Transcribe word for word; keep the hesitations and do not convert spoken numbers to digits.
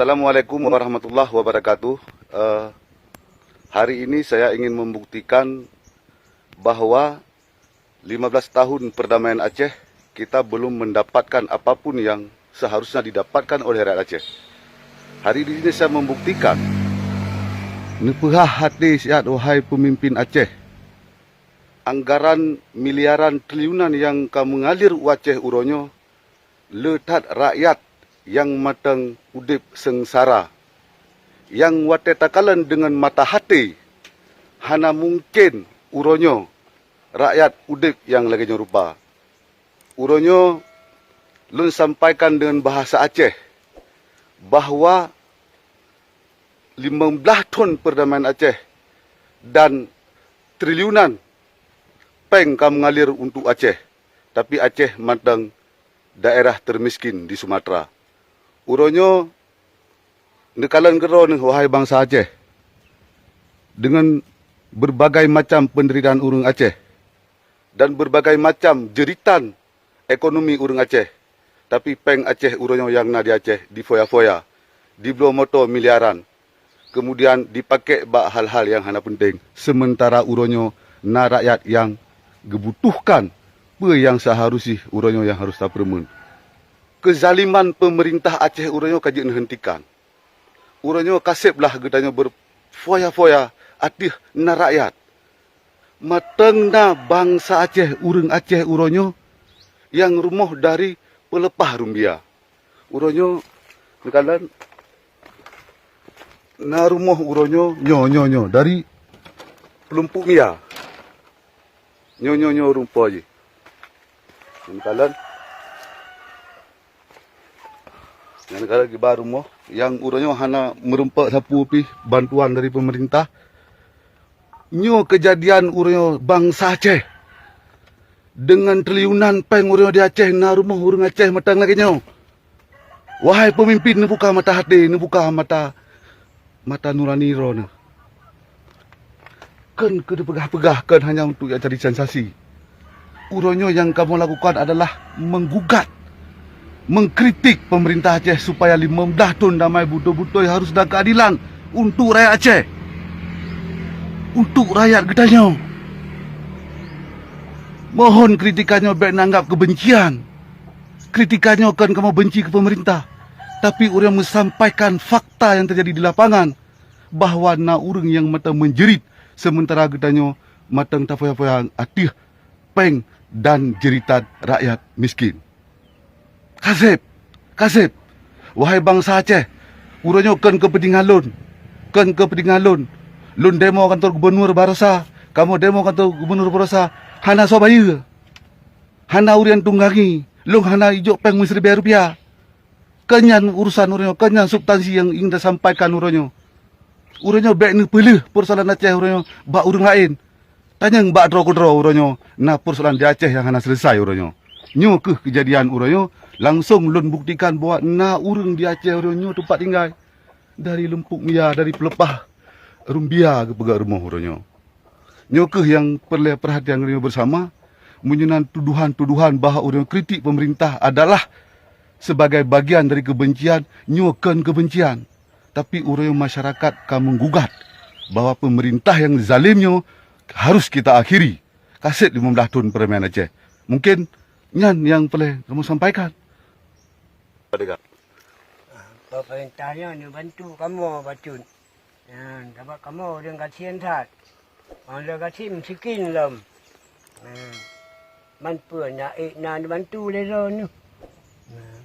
Assalamualaikum warahmatullahi wabarakatuh. Eh, hari ini saya ingin membuktikan bahwa lima belas tahun perdamaian Aceh, kita belum mendapatkan apapun yang seharusnya didapatkan oleh rakyat Aceh. Hari ini saya membuktikan, neupeuhah até siat, wahai peumimpin Aceh. Anggaran miliaran triliunan nyang ka meungalir u Aceh uroe nyoe, le that rakyat nyang mantong udeb seungsara. Nyang watée takalon deungon mata até, hana mungken uroe nyoe rakyat udeb nyang lagée nyoe rupa. Uroe nyoe lôn sampaikan deungon bahasa Aceh bahwa limong blaih thon perdamaian Aceh dan triliunan péng ka meungalir untuk Aceh, tapi Aceh mantong daerah termiskin di Sumatera. Uroe nyoe neukalon keudroe neuh, wahai bansa Aceh, deungon berbagai macam penderitaan ureuëng Aceh dan berbagai macam jeritan ekonomi ureuëng Aceh, tapi péng Aceh uroe nyoe nyang na di Aceh difoya-foya, dibloe moto miliaran, kemudian dipakék bak hal-hal nyang hana peunteng, seumeuntara uroe nyoe na rakyat nyang geubutuhkan peue nyang seuharus jih uroe nyoe nyang harus tapeureumeun. Keuzaliman peumeurintah Aceh uroe nyoe ka jeuet neuheuntikan. Uroe nyoe ka seb lah geutanyoe berfoya-foya ateueh na rakyat. Mantong na bansa Aceh, ureuëng Aceh uroe nyoe nyang rumoh dari peuleupah rumbia. Uroe nyoe neukalon na rumoh uroe nyoe, nyoe, nyoe, nyoe, dari peulimpok mia. Nyoe, nyoe, nyoe rumoh jih. Neukalon. Nyan ka lagée ba rumoh nyang uroe nyoe hana meurumpok sapeue pih bantuan dari peumeurintah. Nyoe keujadian uroe nyoe bansa Aceh. Deungon triliunan péng uroe nyoe di Aceh na rumoh ureuëng Aceh mantong lagée nyoe. Wahai peumimpin, neubuka mata até, neubuka mata mata nurani droeneuh. Kon keu dipeugah-peugah, kon hanya untuk jak cari sensasi. Uroe nyoe nyang kamoe lakukan adalah menggugat, mengkritik pemerintah Aceh supaya limong blaih thon damai beutôi-beutôi harus dan keadilan untuk rakyat Aceh, untuk rakyat geutanyoe. Mohon kritikan nyoe bék neuanggap keubencian. Kritikan nyoe kon kamoe benci keu pemerintah, tapi ureuëng meusampaikan fakta nyang teujadi di lapangan, bahwa na ureuëng nyang mantong meujerit, seumeuntara geutanyoe mantong tafoya-foya ateueh péng dan jeuritan rakyat miskin. Kaseb, kaseb, wahai bansa Aceh, uroe nyoe kon keupeuntengan lôn, kon keupeuntengan lôn. Lôn demo kantor gubunur baroesa, kamoe demo kantor gubunur baroesa, hana soe bayeue. Hana ureuëng tunggangi, lôn hana ijok péng meusiribée rupiah. Keu nyan urusan uroe nyoe, keu nyan substansi nyang ingin tasampaikan uroe nyoe. Uroe nyoe bék neupeuleueh peusoalan Aceh uroe nyoe bak ureuëng laén. Tanyong bak droe keudroe uroe nyoe na peusoalan di Aceh nyang hana seuleusai uroe nyoe. Nyoe kheueh keujadian uroe nyoe, langsong lôn buktikan bahwa na ureuëng di Aceh uroe nyoe teumpat tinggai. Dari lumpuk mia, dari peuleupah rumbia geupeugah rumoh uroe nyoe. Nyoe kheueh nyang peureulée peurhatian geutanyoe beusama, meunyoe na tudohan-tudohan bahwa ureuëng kritik pemerintah adalah sebagai bagian dari keubencian, nyoe kon keubencian. Tapi ureuëng masyarakat ka menggugat bahwa pemerintah nyang zalim nyoe harus kita akhiri. Kaseb limong blaih thon peureumain Aceh. Mungkin nyan nyang peureulée kamoe sampaikan. Pemerintah nyoe neubantu kamoe bacut. Nyan, sabab kamoe ureuëng gasien that. Ureuëng gasien meusiken lom. Nyan, man peue na ék na neubantu lé droeneuh. Nyan,